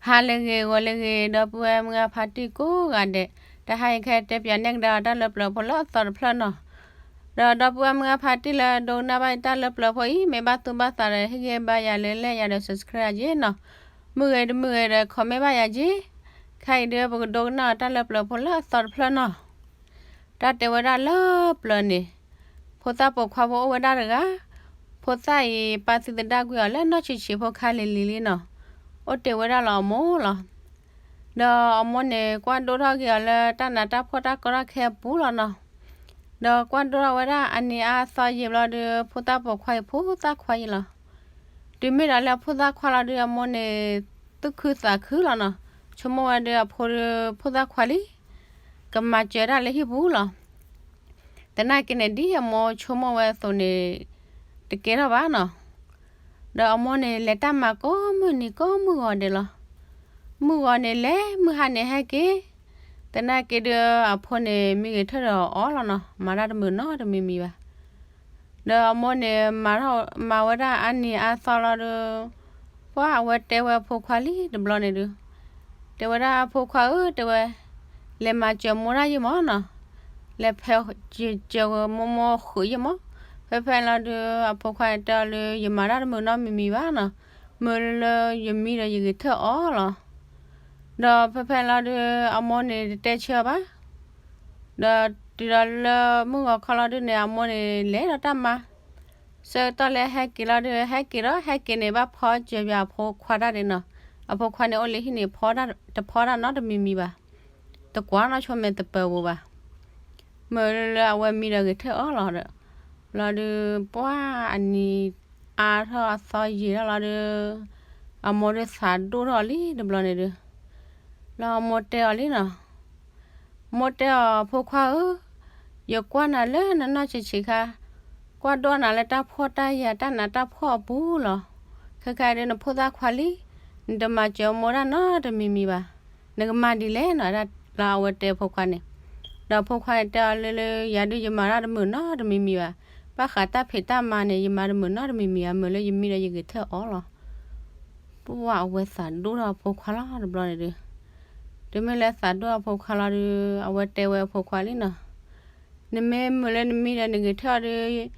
ဟါလၢအဂ့ၤ ဂီၤလၢအဂ့ၤ ဒီပုၢ်ဝဲၢ်မုၢ်ဂၢ်ဖါတံၢ်ကိးဂၤဒဲး, တဟါအံၤခဲတဲပၠးနဲၣ်ကဒါအီၤတၢ်လၢပျၢၤဖိလၢအသီတဖျၢၣ်နီၤ. ဒီးဒီပုၢ်ဝဲၢ်မုၢ်ဂၢ်ဖါတံၢ်လၢဒိကနၣ်ဘၣ်ယတၢ်လၢပျၢၤဖိအံၤ မ့ၢ်ဘၣ်သူၣ်ဘၣ်သးဒီး ဟ့ၣ်ဂံၢ်ဘါယၤလၢ like ယၤဒီး subscribe ယၤက့နီၤ. မုာ်ဂ့ၤတမုာ်ဂ့ၤဒီး comment ဘၣ်ယၤက့. ခဲအံၤဒုး ပကဒိကနၣ်အီၤတၢ်လၢပျၢၤဖိလၢအသီတဖျၢၣ်နီၤ. တၢ်တဲဝဲဒၣ်လၢပျၢၤန့ၣ်, ဖိသၣ်ပိာ်ခွါဖိအိၣ်ဝဲဒၣ်တဂၤ, ဖိသၣ်အံၤပၢ်သံသဒၣ်ကွံာ်အီၤလၢနီၢ်ဆံးဆံးဖိခါလံၤလံၤလံနီၤ, အိၣ်တ့ၢ်ဝဲဒၣ်လၢအမိၢ်လီၤ. ဒီးအမိၢ်န့ၣ် ကွၢ်ဒိၣ်ထီၣ်က့ၤအီၤလၢတၢ်နးတၢ်ဖှီၣ်တၢ်ကီတၢ်ခဲအပူၤလီၤနီၤ. ဒီးကွၢ်ဒိၣ်ထီၣ်ဝဲဒၣ်အနံၤအါအသီယံာ်ဘျီဒီး ဖိသၣ်ပိာ်ခွါအံၤဖိသၣ်ခွါယံာ်လီၤ. တုၤမ့ၢ်ဒီးလၢအဖိသၣ်ခွါလီၤဒုး အမိၢ်န့ၣ် သူၣ်ခုသးခုလီၤနီၤ, ဆိကမိၣ်ဝဲဒုးအဖိဒုး ဖိသၣ်ခွါလံ ကမၤစၢၤတၢ်လၢဟံၣ်ပူၤလီၤ. သနာ်က့န့ၣ် ဒ်အမိၢ်ဆိကမိၣ်ဝဲအသိးန့ၣ် တကဲထီၣ်ဘၣ်နီၤ. ဒီးအမိၢ်န့ၣ် လဲၤတၢ်မၤကိးမုၢ်နံၤကိးမုၢ်ဂီၤဒဲးလီၤ. မုၢ်ဂီၤန့ၣ်လဲၤ မုၢ်ဟါန့ၣ်ဟဲက့ၤ, သနာ်က့ဒုးအဖိန့ၣ် မံဂ့ၤထၢၣ်ဒီးအီၤလီၤနီၤ, မၤတၢ်တမုာ်နီတမံၤမံၤဘၣ်. ဒီးအမိၢ်န့ၣ် မၤထီၣ်မၤဝဲဒၣ်အနံၤအါသီလီၤဒီး ပှၢ်အဝဲတဲဝဲအဖိခွါလံတဘျီန့ၣ်ဒုး, တဲဝဲဒၣ်အဖိခွါဧၢ တဲဝဲ, လဲၤမၤစၢၤမိၢ်တၢ်ယံၢ်မးနီၤ, လဲၤဖဲစၢၤမိၢ်မိၢ်ဃုာ်ယံၢ်မး. ဖဲဖဲလီၤဒုး အဖိခွါန့ၣ်တဲအီၤလၢ ယမၤတၢ်တမုာ်နီတမံၤမံၤဘၣ်နီၤ, မ့ၢ်လၢယမံဒီးယဂဲၤထၢၣ်အီၤလီၤ. ဒီးဖဲဖဲလီၤဒုး အမိၢ်န့ၣ်တတဲဆၢအီၤဘၣ်. ဒီးတုၤဒီးလၢမုၢ်ဂီၤခီလီၤဒုးန့ၣ် အမိၢ်န့ၣ်လဲၤဒီးတၢ်မၤ ဆၢကတီၢ်လၢဟဲက့ၤလီၤဒုး ဟဲက့ၤဒီးဟဲက့ၤန့ၣ် ဘၣ်ဖီစၢၤပၠးအဖိခွါတၢ်ဒဲးနီၤ. အဖိခွါန့ၣ်အိၣ်လၢဟံၣ်န့ၣ် တဖီတၢ်နီတမံၤမံၤဘၣ်, တကွၢ်နီၢ်ဆိမဲာ်သပၢၤပူၤဘၣ်. မ့ၢ်လၢအဝဲမံဒီးဂဲၤထၢၣ်အီၤလီၤဒီး, လီၤဒုး ပှၢ်အနံၤအါထီၣ်အသီယံာ်ထီၣ်လီၤဒုး အမိၢ်ဒုးသးဒိၣ်ထီၣ်လံတဘျီန့ၣ်ဒုး, လီၤအမိၢ်တဲအီၤလံနီၤ, မိၢ်တဲအီၤ ဖိခွါဧၢ, ယကွၢ်နၤလၢနနီၢ်ဆံးဆံးခါ, ကွၢ်ဒိၣ်နၤလၢတၢ်ဖှီၣ်တၢ်ယာ်တၢ်နးတၢ်ဖှီၣ်အပူၤလီၤ. ခဲခါဒုးနဖိသၣ်ခွါလံ, နတမၤစၢၤမိၢ်တၢ်နီတမံၤမံၤဘၣ်. နကမၤဒ်လဲၣ်နီၤ လၢအဝဲတဲအဖိခွါန့ၣ်. ဒီးအဖိခွါန့ၣ်တဲအီၤလၢ လၢယၤဒုးယမၤတၢ်တမုာ်နီတမံၤမံၤဘၣ်. ဘၣ်ဃးတၢ်ဖံးတၢ်မၤန့ၣ် ယမၤတမုာ်နီတမံၤမံၤဘၣ်, မ့ၢ်လၢယမံဒီးယဂဲၤထၢၣ်အီၤလီၤ. ပှၢ်အဝဲသးဒိၣ်ထီၣ်အဖိခွါလီၤတဘျီန့ၣ်ဒုး, တုၤမ့ၢ်လၢသးဒိၣ်အဖိခွါလီၤဒုး အဝဲတဲဝဲအဖိခွါလံနီၤ, နမ့ၢ်မုာ်လၢနမံဒီးနဂဲၤထၢၣ်အီၤဒုး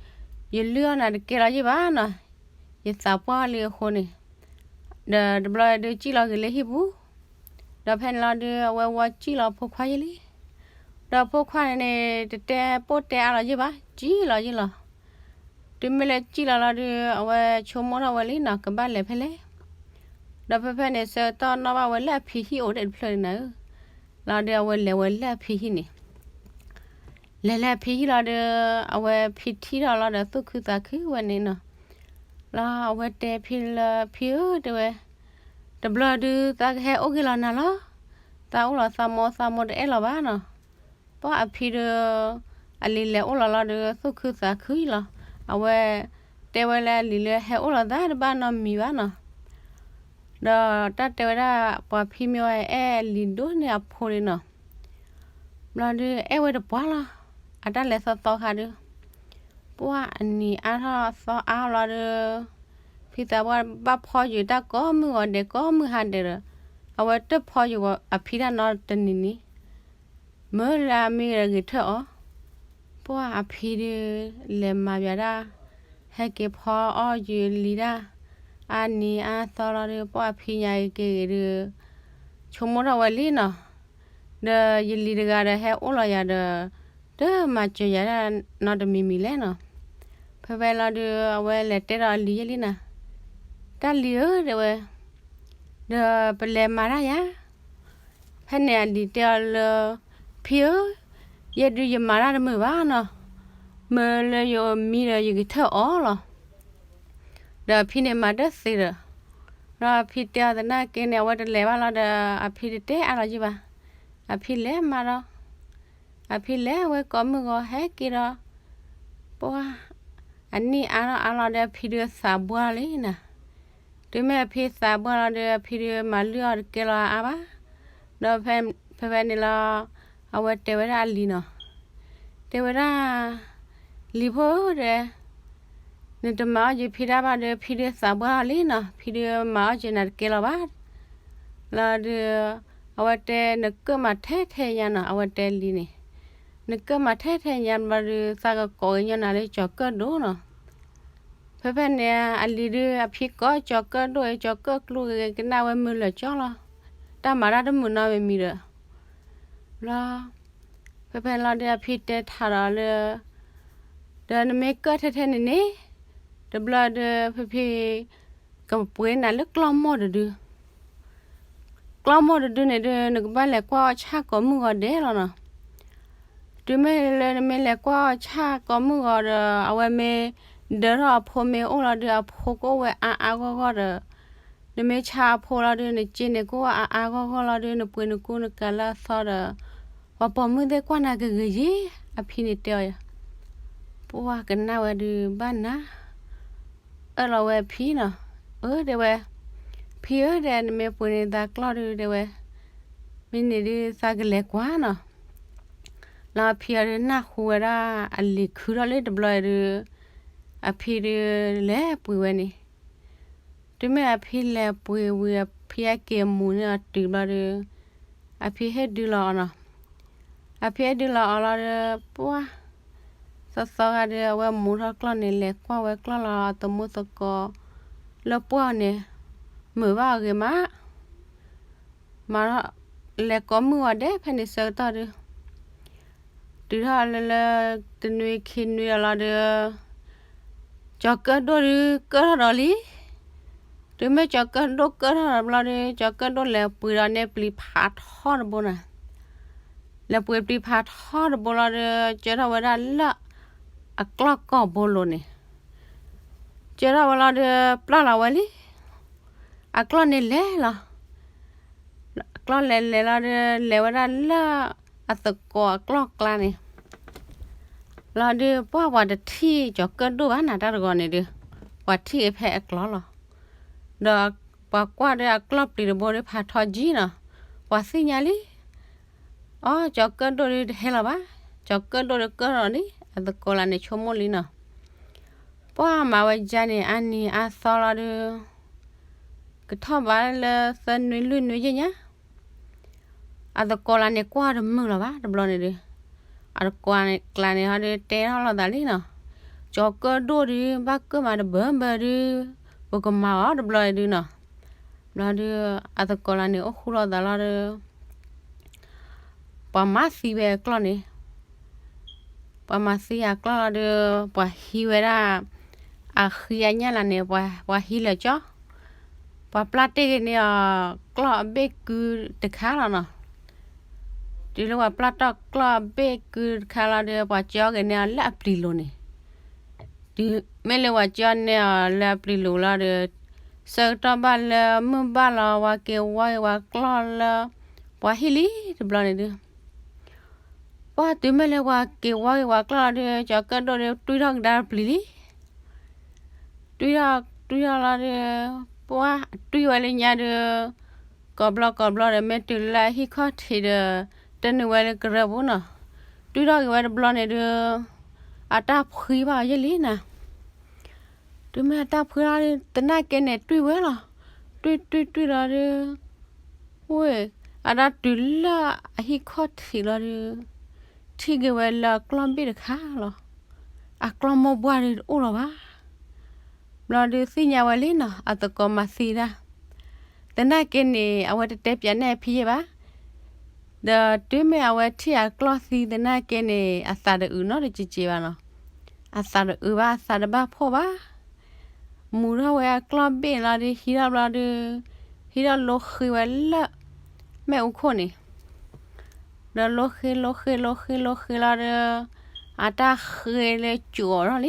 ယလုၢ်အီၣ်နၤတကဲလီၤယံၢ်ဘၣ်နီၤ, ယသးပှၢ်လံအဃိန့ၣ်. ဒီးတဘျီဒုးစံၣ်လီၤက့ၤလၢဟံၣ်ပူၤ, ဒီးဖဲန့ၣ်လီၤဒုး အဝဲဝီစံၣ်လီၤအဖိခွါယံၢ်လံ. ဒီးအဖိခွါန့ၣ် တတဲပိၢ်တဲအါလီၤယံၢ်ဘၣ်, စံၣ်လီၤယံၢ်လီၤ. တုၤမ့ၢ်လၢစံၣ်လီၤလီၤဒုး အဝဲဆိကမိၣ်ထီၣ်ဝဲလံနီၤ ကဘၣ်လဲၤဖဲလဲၣ်. ဒီးဖဲဖဲန့ၣ် ဆၢကတီၢ်နီၣ်ဘၣ်ဝဲလၢအဖံဟံၣ်အိၣ်ဒံးတဖျၢၣ်န့ၣ်နၤဧၢ, လီၤဒုးအဝဲလဲၤဝဲလၢအဖံဟံၣ်န့ၣ် လဲၤလၢအဖံဟံၣ်လီၤဒီး အဝဲဖံထံၣ်ထီၣ်လီၤဒီးသူၣ်ခုသးခုဝဲန့ၣ်နီၤ. လီၤအဝဲတဲဖံလၢ ဖံဧၢ တဲဝဲ, တဘျီဒုးသးကဟဲအိၣ်ဂ့ၤလီၤနၤလီၤ. သးအိၣ်လီၤသးမိၢ် သးမိၢ်တအဲၣ်လီၤဘၣ်နီၤ. ပှၢ်အဖံဒီး အလံၤလဲၤအိၣ်လီၤလီၤဒီး သူၣ်ခုသးခုလီၤ. အဝဲတဲဝဲလၢအလံၤလၢဟဲအိၣ်လီၤသးတဘၣ်နီတမံၤဘၣ်နီၤ. ဒီးတၢ်တဲဝဲဒၣ် ပှၤဖံမ့ၢ်ဝဲအဲၣ်အလံၤဒိၣ်န့ၢ်အဖိန့ၣ်နီၤ. ဘျီဒုးအဲၣ်ဝဲတပှၢ်လီၤ. အတၢ်လဲၤသီသီခါဒုး ပှၢ်အနံၤအါထီၣ်သီအါလီၤဒီး ဖံသးပှၢ်ဘၣ်ဖီယုာ်တၢ်ကိးမုၢ်ဂီၤဒဲးကိးမုၢ်ဟါဒဲးဒီး အဝဲတဖီယုာ်အဖံတၢ်နီတနံၤနံၤ မ့ၢ်လၢအမံဒီးဂဲၤထၢၣ်အီၤ. ပှၢ်အဖံဒုး လဲၤမၤပၠးဒၣ် ဟဲက့ၤဖီအီၣ်ယုာ်လံဒၣ် အါနံၤအါသီလီၤဒီး ပှၢ်အဖံညါက့ၤဂ့ၤဒုး ဆိကမိၣ်ထီၣ်ဝဲလံနီၤ. ဒီးယလံၤတဂၤဒီးဟဲအိၣ်လီၤယၤဒီး တမၤစၢၤယၤဒၣ်နီတမံၤမံၤလဲၣ်နီၤ. ဖဲဖဲလီၤဒုး အဝဲလဲၤတဲဒီးအလံၤယဲၢ်လံနီၤ. တၢ်လံၤဧၢ တဲဝဲ, ဒီးပလဲၤမၤတၢ်ယၤ ဖဲန့ၣ်အလံၤတဲအီၤလၢ ဖံဧၢ, ယဲဒုးယမၤတၢ်တမုာ်ဘၣ်နီၤ, မ့ၢ်လၢယမံဒီးယဂဲၤထၢၣ်အီၤလီၤ. ဒီးအဖံန့ၣ်မၤတသ့ဒီး, ဒီးအဖံတဲအီၤသနာ်က့န့ၣ် အဝဲတလဲၤဘၣ်လီၤဒီး အဖံတတဲအါလီၤယံၢ်ဘၣ်. အဖံလဲၤမၤဒီး အဖံလဲၤဝဲကိးမုၢ်ဂီၤဟဲက့ၤဒီး ပှၢ် အနံၣ်အါထီၣ်အါလီၤဒီး အဖံဒုးသးဘှါလံနီၤ. တုၤမ့ၢ်အဖံသးဘှါလီၤဒီး အဖံဒုးမၤလုၢ်အီၣ်တကဲလီၤအါဘၣ်. ဒီးဖဲဖဲန့ၣ်လီၤ အဝဲတဲဝဲဒၣ်အလံၤနီၤ, တဲဝဲဒၣ် လံၤဖိဧၢ တဲ နတမၤအီၣ်က့ၤဖံတၢ်ဘၣ်ဒီး ဖံဒုးသးဘှါလီၤလံနီၤ, ဖံဒုးမၤအီၣ်က့ၤနၤတကဲလီၤဘၣ်. လီၤဒုး, အဝဲတဲ နကၢၣ်မးထဲထဲညါနီၤ, အဝဲတဲလံန့ၣ်, နကၢၣ်မးထဲထဲညါဘျီဒုး သးကကိးကညီနၤလၢကၠီၤကၢၣ်ဒိၣ်နီၤ. ဖဲဖဲန့ၣ် အလံၤဒုး အဖံကိးကၠီၤကၢၣ်ဒိၣ်အံၤ ကၠီၤကၢၣ်ကျူဂ့ၤ ကနၣ်ဝဲမုာ်လၢာ်ကၠီလီၤ. တၢ်မၤတၢ်တမုာ်နီတမံၤဒီး, ဘျီ ဖဲဖဲလီၤဒုး အဖံတဲထါဒီးလၢ ဒီးနမ့ၢ်ကၢၣ်ထဲထဲန့ၣ်န့ၣ်, တဘျီဒုး ဖံဖံ ကပှ့ၤနၤလၢကျီၢ်မိၢ်တဒု, ကျီၢ်မိၢ်တဒုန့ၣ်ဒုး နကဘၣ်လဲၤကွၢ်အီၣ်ဆၣ်ကိးမုၢ်ဂီၤဒဲးလီၤနီၤ. တုၤမ့ၢ်လၢနမ့ၢ်လဲၤကွၢ်အီၣ်ဆၣ်ကိးမုၢ်ဂီၤဒီး အဝဲမ့ၢ်ဒၢထီၣ်အဖိမ့ၢ်အိၣ်လီၤဒုး အဖိကအိၣ်ဝဲအါအါဂီၢ်ဂီၢ်ဒီး, နမ့ၢ်ဆါအဖိလီၤဒုး နစ့န့ၣ်ကအိၣ်အါအါဂီၢ်ဂီၢ်လီၤဒုး နပှ့ၤနကူနကၤလၢအသီဒီး, ပှၤပိာ်မုၣ်သ့ၣ်ကွၢ်နၤကဂ့ၤယ့ၢ်, အဖံန့ၣ်တဲအီၤယၤ. ပှၢ်ကနၣ်ဝဲဒုးဘၣ်နၤ, အၢၣ်လီၤဝဲအဖံနီၤ, အၢ တဲဝဲ, ဖံဧၢ တဲ နမ့ၢ်ပှ့ၤန့ၢ်သးကျီၢ်ဒုး တဲဝဲ, မ့ၢ်န့ၣ်ဒုးသးကလဲၤကွၢ်နီၤ. လီၤအဖံအီၤဒုးနၢ်ဟူဝဲဒၣ်အလံၤခုထီၣ်လၢတဘျီအံၤဒုး, အဖံဒုးလဲၤပှ့ၤဝဲန့ၣ်, တုၤမ့ၢ်အဖံလဲၤပှ့ၤဝံၤ အဖံအက့ၤမူၤန့ၢ်အီၤတုၤဘျီဒုး, အဖံဟ့ၣ်ဒုးလီၤအီၤနီၤ. အဖံဟ့ၣ်ဒုးလီၤအီၤလီၤဒီး ပှၢ် သီသီဂၤဒီး အဝဲမူထီၣ်ကျီၢ်န့ၣ် လဲၤကွၢ်ဝဲကျီၢ်လီၤ အသမူသကိးလၢပှၢ်အီၤန့ၣ်, မုာ်ဘၣ်အဂ့ၤမး, မၤထီၣ် လဲၤကိးမုၢ်ဂီၤဒဲးဖဲန့ၣ်ဆၢကတီၢ်ဒုး, တုၤထီၣ်လၢလၢ တနွံခံနွံဒီးလီၤဒီး ကၠီၤကၢၣ်ဒိၣ်ဒုးကၢၣ်ထီၣ်ဒီးလံ. တုၤမ့ၢ်ကၠီၤကၢၣ်ဒိၣ်ကၢၣ်ထီၣ်ဒီးဘျီဒီး ကၠီၤကၢၣ်ဒိၣ်လဲၤပှ့ၤဒီးန့ၢ်ပျံၤဖးထီတဘိနီၤ. လဲၤပှ့ၤပျံၤဖးထီတဘိလီၤဒီး ကၢထီၣ်ဝဲဒၣ်လၢ အကျီၢ်ကိာ်ဘိလိၤန့ၣ်, ကၢထီၣ်ဝဲလီၤဒီး ပျၢ်လီၤဝဲလံ. အကျီၢ်န့ၣ်လဲၤလီၤ. အကျီၢ်လဲၤလဲၤလီၤဒီး လဲၤဝဲဒၣ်လၢ အသကိးအကျီၢ်ကျါန့ၣ် လီၤဒုး ပှၢ်ပှၤတထံၣ်ကၠီၤကၢၣ်ဒိၣ်ဘၣ်နၤ တၢ်တဂီၤန့ၣ်ဒုး, ပှၤထံၣ်က့ၤဖဲအကျီၢ်လီၤ. ဒီးပှၤကွၢ်ဒီးအကျီၢ်ပျံၤတဘိဒီးဖးထီကံနီၤ, ပှၤသ့ၣ်ညါလံ. အိ ကၠီၤကၢၣ်ဒိၣ်ဒုးတဟဲလီၤဘၣ်, ကၠီၤကၢၣ်ဒိၣ်ဒုးကၢၣ်လီၤလံ, အသကိးလၢန့ၣ်ဆိကမိၣ်လံနီၤ. ပှၢ်မၤဝဲဒ်န့ၣ် အါနံၤအါသီလီၤဒုး ကထီၣ်ဘးလၢသၢနွံလွံၢ်နွံယဲၢ်ညါ အသကိးလၢန့ၣ်ကွၢ်တမုာ်လီၤဘၣ် တဘျီန့ၣ်ဒုး, အသကိးကျါန့ၣ်ဟီဒုးတဲထီၣ်လိာ်သးလံနီၤ, ကၠီၤကၢၣ်ဒိၣ်ဒုး ဘၣ်ကၢၣ်မးတဘၢဘၢဒုး, ပကမၤအီၤတဘျီဒုးနီၤ. ဘျီဒုး အသကိးလၢန့ၣ်အိၣ်ဃူလိာ်သးလီၤဒီး ပှၤမၤသံဝဲအကျီၢ်န့ၣ်, ပှၤမၤသံအကျီၢ်လီၤဒီး ပှၤဟံးဝဲဒၣ် အဃံအညၣ်လၢန့ၣ် ပှၤဟံးလၢာ်ကၠီ, ပှၤပျၢ်တ့ၢ်က့ၤန့ၢ်အီၤ ကျီၢ်အဘ့ၣ်ကုတခါလီၤနီၤ. တုၤလၢပှၤပျၢ်တီၢ်ကျီၢ်အဘ့ၣ်ကုတခါလီၤဒီး ပှၤကၠီက့ၤန့ၢ်အီၤလၢအပျံၤလိၤန့ၣ်, တုၤမ့ၢ်လၢပှၤကၠီန့ၢ်အီၤလၢအပျံၤလိၤလီၤဒီး ဆၢကတီၢ်ဘၣ်လၢမုၢ်ဘၣ်လီၤ ပှၤက့ၤဝါက့ၤပှၤကျီၢ်လၢ ပှၤဟံၣ်လံတဘျီန့ၣ်ဒုး ပှၢ်တုၤမ့ၢ်လၢပှၤက့ၤဝါက့ၤပှၤကျီၢ်လီၤဒီး ကၠီၤကၢၣ်ဒိၣ်ဒီး တွံၢ်ထီၣ်ကဒါတပျံၤလံ. တွံၢ်ထီၣ် တွံၢ်ထီၣ်လီၤဒီး ပှၢ်တွံၢ်ဝဲလၢညါဒီး ကိးဘျီကိးဘျီဒီး မ့ၢ်တုၤလၢအဟံၣ်ခီၣ်ထံးဒီး တနုာ်ဝဲလၢကရၢပူၤနီၤ. တွံၢ်ထီၣ်က့ၤဝဲတဘျီန့ၣ်ဒုး အတၢ်ဖှံဘၣ်အီၤယဲၢ်လံနၤ. တုၤမ့ၢ်အတၢ်ဖှံလီၤဒီး သနာ်က့န့ၣ်တွံၢ်ဝဲလီၤ. တွံၢ်တွံၢ်တွံၢ်လီၤဒီး ဝ့ၢ် အတၢ်တုၤလၢအဟံၣ်ခီၣ်ထံးလီၤဒီး ထံၣ်က့ၤဝဲလၢအကျီၢ်ဘ့ၣ်တခါလီၤ. အကျီၢ်မိၢ်ပှၢ်ဒုးတအိၣ်လီၤဘၣ်. ဘျီဒုးသ့ၣ်ညါဝဲလံနီၤ အသကိးမၤသံဒၣ်. သနာ်က့န့ၣ် အဝဲတတဲပၠးနဲၣ်အဖံယဲၢ်ဘၣ်. ဒီးတုၤမ့ၢ်အဝဲထံၣ်အကျီၢ်သံသနာ်က့န့ၣ် အသးတအုးနီတကဲးကဲးဘၣ်နီၤ. အသးတအုးဘၣ် အသးတဘၣ်ဖှီၣ်ဘၣ်. မူၤထီၣ်ဝဲအကျီၢ်ဘ့ၣ်လီၤဒီး ဟံးထီၣ်ဘျီဒီး ဟံးထီၣ်လိဃ့ဝဲလၢ မ့ၣ်အူခိၣ်န့ၣ် ဒီးလိဃ့လိဃ့လိဃ့လိဃ့လီၤဒီး အတၢ်ဃ့လၢစူးအီၤထီၣ်လံ.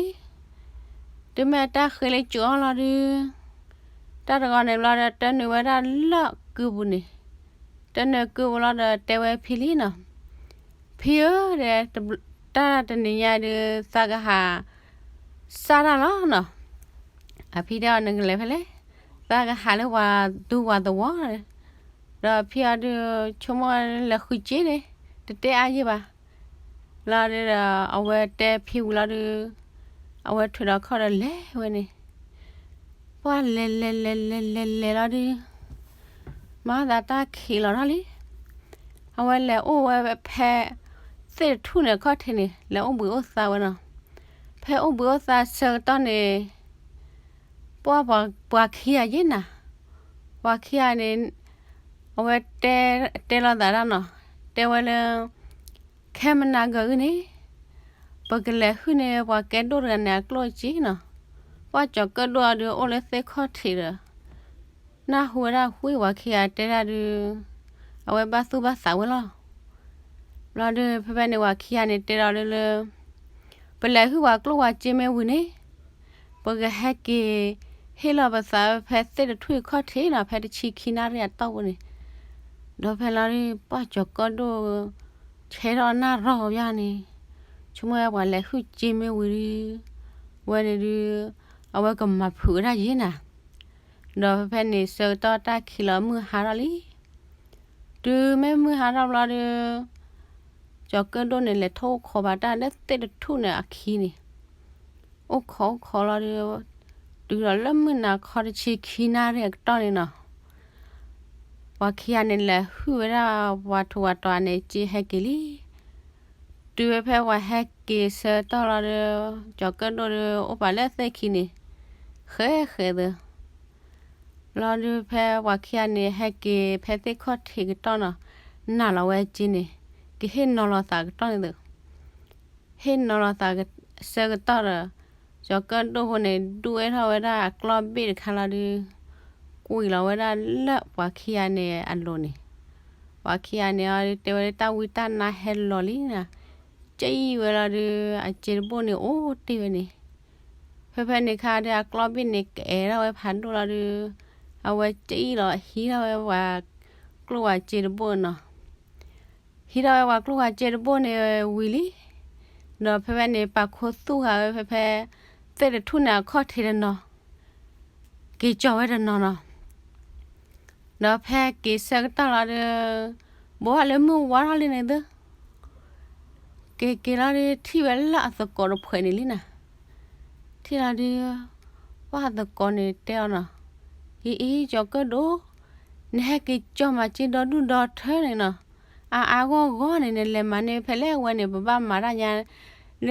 တုၤမ့ၢ်အတၢ်ဃ့လၢစူးအီၤလီၤဒီး တၢ်တဂီၤန့ၣ်ဘျီဒီး တၢ်နုာ်ဝဲဒၣ်လၢကုပူၤန့ၣ်, တၢ်နုာ်ကုပူၤလီၤဒီးတဲဝဲဖံလံနီၤ. ဖံဧၢ တဲ တၢ်တနံၤညါဒုး သးကဟး စၢ်တၢ်လီၤနီၤ. အဖံတဲအီၤ နကလဲၤဖဲလဲၣ်, သးကဟးလၢပှၤသူဝၤသဝီ, ဒီးဖံအီၤဒုး ဆိကမိၣ်လဲၤဃုစ့န့ၣ် တတဲအါယဲၢ်ဘၣ်. လီၤဒီး အဝဲတဲဖံဝံၤလီၤဒုး အဝဲထုးဒီးခီၣ်ဒီးလဲၤဝဲန့ၣ်, ပှၢ်လဲၤလဲၤလဲၤလဲၤလဲၤလဲၤလီၤဒုး မၤသးတၢ်ခံးလီၤထီၣ်လံ. အဝဲလဲၤအိၣ်ဝဲဖဲ သ့ၣ်တထူၣ်န့ၣ်အခီၣ်ထံးန့ၣ် လဲၤအိၣ်ဘှံးအိၣ်သါဝဲနီၤ. ဖဲအိၣ်ဘှံးအိၣ်သါဆၢကတီၢ်န့ၣ် ပှၤခံဂၤယ့ၢ်နၤ, ပှၤခံဂၤန့ၣ် အဝဲတဲ တဲလိာ်သးဒၣ်နီၤ, တဲဝဲလၢ ခဲမုၢ်နၤဂီၤအံၤန့ၣ် ပကလဲၤဟုၣ်န့ၢ်ပှၤကဲဒိၣ်တဂၤန့ၣ်အကျိၣ်အစ့နီၤ. ပှၤကၠီၤကၢၣ်ဒိၣ်အီၤဒုးအိၣ်လၢသ့ၣ်ခီၣ်ထံးဒီး နၢ်ဟူဝဲဒၣ်ဝံၤပှၤခံဂၤတဲဒၣ်ဒုး အဝဲဘၣ်သူၣ်ဘၣ်သးဝဲလီၤ. ဘျီဒုး ဖဲဖဲန့ၣ်ပှၤခံဂၤန့ၣ်တဲဒီးဒုးလၢ ပလဲၤဟုၣ်ပှၤကျိၣ်ပှၤစ့မ့ၢ်ဝံၤန့ၣ် ပကဟဲက့ၤ ဟ့ၣ်လီၤပသးဖဲသ့ၣ်တထူၣ်အခီၣ်ထံးနီၤ ဖဲတဆံခံနၣ်ရံၣ်အတီၢ်ပူၤန့ၣ်. ဒီးဖဲလီၤဒုး ပှၤကၠီၤကၢၣ်ဒိၣ် ဆဲထီၣ်နၢ်ရီၢ်ဘၣ်န့ၣ် ဆိကမိၣ်ဝဲပှၤလဲၤဟုၣ်စ့မ့ၢ်ဝံၤဒုး ဝဲန့ၣ်ဒုး အဝဲကမၤဖုးဝဲဒၣ်ယ့ၢ်နၤ. ဒီးဖဲဖဲန့ၣ်ဆၢကတီၢ်တၢ်ခံးလီၤမုၢ်ဟါထီၣ်လံ. တုၤမ့ၢ်မုၢ်ဟါထီၣ်ဘျီဒုး ကၠီၤကၢၣ်ဒိၣ်န့ၣ် လဲၤထီၣ်အိၣ်ခိးဘၣ်တၢ်လၢသ့ၣ်တထူၣ်န့ၣ်အခံန့ၣ် အိၣ်ခိးအိၣ်ခိးလီၤဒုး တုၤဒီးလၢမုၢ်နၤခီတဆံခံနၣ်ရံၣ်အကတီၢ်န့ၣ်နီၤ ပှၤခံဂၤန့ၣ်လဲၤဟုၣ်ဝဲဒၣ်ပှၤထူးပှၤတီၤန့ၣ် စ့ဟဲက့ၤလံ. တုၤဝဲဖဲပှၤဟဲက့ၤဆၢကတီၢ်လီၤဒုး ကၠီၤကၢၣ်ဒိၣ်ဒုး အိၣ်ပာ်လၢသ့ၣ်ခံန့ၣ် ဃဲဃဲသု လီၤဒုးဖဲပှၤခံဂၤန့ၣ် ဟဲက့ၤဖဲသ့ၣ်ခီၣ်ထံးကတီၢ်နီၤ နာ်လီၤဝဲစ့န့ၣ် ကဟ့ၣ်နီၤလီၤသးကတီၢ်န့ၣ်သု ဟ့ၣ်နီၤလီၤသးဆၢကတီၢ်ဒီး ကၠီၤကၢၣ်ဒိၣ်ဖိန့ၣ် ဒူၣ်ဝဲထီၣ်ဝဲဒၣ်အကျီၢ်ဘ့ၣ်တခါလီၤဒုး ကွံာ်လီၤဝဲဒၣ်လၢပှၤခံဂၤန့ၣ်အလိၤန့ၣ် ပှၤခံဂၤန့ၣ်အီၤဒုး တဲဝဲလၢတၢ်ဝံတၢ်နါဟဲလီၤလံနီၤ ကအံၣ်ဝဲလီၤဒုး အစ့တဘိၣ်န့ၣ်အိၣ်တ့ၢ်ဝဲန့ၣ် ဖဲဖဲန့ၣ်ခါဒီးအကျီၢ်ဘ့ၣ်န့ၣ် ကအဲၣ်ထီၣ်ဝဲဖးဒိၣ်လီၤဒုး အဝဲကအံၣ်လီၤ ဟံးထီၣ်ဝဲပှၤကျိၣ်ပှၤစ့တဘိၣ်နီၤ ဟံးထီၣ်ဝဲပှၤကျိၣ်ပှၤစ့တဘိၣ်န့ၣ်ဝံၤလံ ဒီးဖဲဖဲန့ၣ် ပာ်ခူသူၣ်ဃာ်ဝဲဖဲဖဲ သ့ၣ်တထူၣ်န့ၣ်အခီၣ်ထံးတနီၤ က့ၤကၠီၤဝဲတနီၤနီၤ ဒီးဖဲက့ၤဆၢကတီၢ်လီၤဒီး ဘိးဘၣ်လၢမုၢ်ဝါထီၣ်လံန့ၣ်သု က့ၤက့ၤလီၤဒီး ထံၣ်ဝဲလၢအသကိးတဖှဲးန့ၣ်လံနီၤ ထံၣ်လီၤဒီး ပှၤသကိးန့ၣ်တဲအီၤနီၤ အံၤအံၤ ကၠီၤကၢၣ်ဒိၣ် နဟဲက့ၤကၠီၤမၤစ့ဒီဒူၣ်ဒီထၢန့ၣ်နီၤ အါအါဂီၢ်ဂီၢ်န့ၣ် နလဲၤမၤန့ၢ်ဖဲလဲၣ်ဝဲန့ၣ် ပဘၣ်မၤတၢ်ညါ လၢ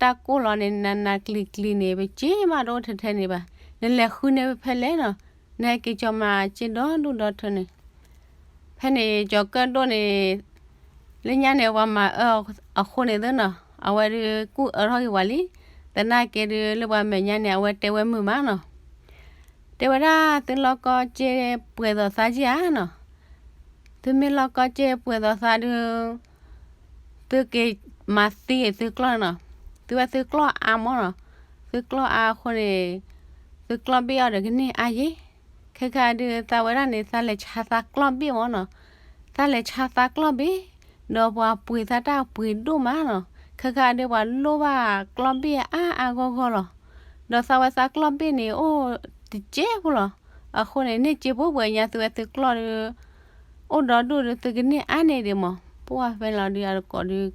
တၢ်ကိၢ်လီၤန့ၣ် နးနးကျံၤကျံၤန့ၣ် ပစ့မးတအိၣ်ထဲထဲန့ၣ်ဘၣ် နလဲၤဃုန့ၢ်ဖဲလဲၣ်နီၤ နဟဲက့ၤကၠီၤမၤစ့ဒီဒူၣ်ဒီထၢန့ၣ် ဖဲန့ၣ် ကၠီၤကၢၣ်ဒိၣ်န့ၣ် လၢညါန့ၣ် ပှၤမၤအၢအဃိန့ၣ်သ့နီၤ အဝဲဒုးကူၣ်အၢထီၣ်က့ၤဝဲလံ သနာ်က့ဒုးလၢပှၤမဲာ်ညါန့ၣ် အဝဲတဲဝဲမုာ်မးနီၤ တဲဝဲဒၣ် သုလီၢ်ကီၢ်စ့ပှဲၤသိးသါကဧါနီၤ သုမ့ၢ်လီၢ်ကီၢ်စ့ပှဲၤသိးသါဒုး သုက့ၤမၤသံသုကျီၢ်နီၤ သုဝဲသုကျီၢ်အါမးနီၤ သုကျီၢ်အါအဃိန့ၣ် သုကျီၢ်ဘ့ၣ်အီၤဒီးကန့ၢ်အါယ့ၣ် ခဲခါဒုးသးဝဲဒၣ်န့ၣ် သးလဲၤဆါသးကျီၢ်ဘ့ၣ်မးနီၤ သးလဲၤဆါသးကျီၢ်ဘ့ၣ် ဒီးပှၤပှ့ၤသးတၢ်ပှ့ၤဒိၣ်မးနီၤ ခဲခါဒုးပှၤလိၣ်ဘၣ်ကျီၢ်ဘ့ၣ်အါအါဂီၢ်ဂီၢ်လီၤ ဒီးသးဝဲသးကျီၢ်ဘ့ၣ်န့ၣ်အိၣ်တစဲးဖိလီၤ အဃိန့ၣ် န့ၢ်စ့ဖိပှဲၤညါသုဝဲသုကျီၢ်ဒုး အိၣ်ဒီဒူၣ်ဒုးသုကန့ၢ်အါန့ၢ်ဒံးမး ပှၢ်ဖဲန့ၣ်လီၤဒုးအတကိးဒုး